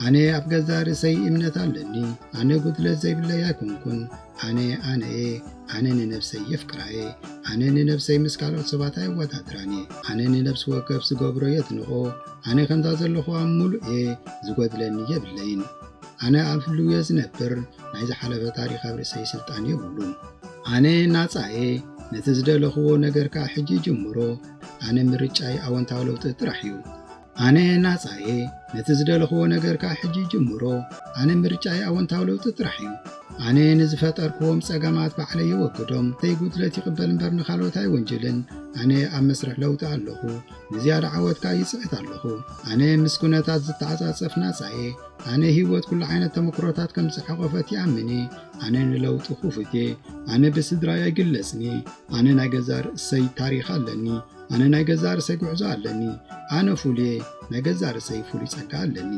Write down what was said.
ኣነ ኣብ ገዛ ርእሰይ እምነት ኣለኒ። ኣነ ጉድለት ዘይብለይ ኣይኮንኩን። ኣነ ኣነ እየ። ኣነ ንነብሰይ የፍቅራ እየ። ኣነ ንነብሰይ ምስ ካልኦት ሰባት ኣይወዳድራን እየ። ኣነ ንነብሲ ወከፍ ዝገብሮ የድንቖ። ኣነ ከምዛ ዘለኹዋ ምሉእ እየ። ዝጎድለኒ የብለይን። ኣነ ኣብ ህልው እየ ዝነብር። ናይ ዝሓለፈ ታሪኽ ኣብ ርእሰይ ስልጣን የብሉን። ኣነ ናጻ እየ። ነቲ ዝደለኽዎ ነገር ከኣ ሕጂ ይጅምሮ። ኣነ ምርጫይ ኣወንታዊ ለውጢ ጥራሕ እዩ። ኣነ ናጻ እየ። ነቲ ዝደለኽዎ ነገር ከኣ ሕጂ ይጅምሮ። ኣነ ምርጫይ ኣወንታዊ ለውጢ ጥራሕ እዩ። ኣነ ንዝፈጠርክዎም ጸገማት ባዕለይ የወግዶም። ተይ ጉድለት ይቕበል እምበር ንኻልኦት ኣይወንጅልን። ኣነ ኣብ መስርሕ ለውጢ ኣለኹ። ንዝያዳ ዓወት ከኣ ይጽዕት ኣለኹ። ኣነ ምስ ኩነታት ዝተዓጻጸፍ ናጻ እየ። ኣነ ህይወት ኩሉ ዓይነት ተመክሮታት ከም ዝሓቖፈት ይኣምን እየ። ኣነ ንለውጢ ክፉት እየ። ኣነ ብስድራይ ኣይግለጽን እየ። ኣነ ናይ ገዛ ርእሰይ ታሪኽ ኣለኒ። ኣነ ናይ ገዛ ርእሰይ ጉዕዞ ኣለኒ። ኣነ ፍሉይ እየ። ናይ ገዛ ርእሰይ ፍሉይ ጸጋ ኣለኒ።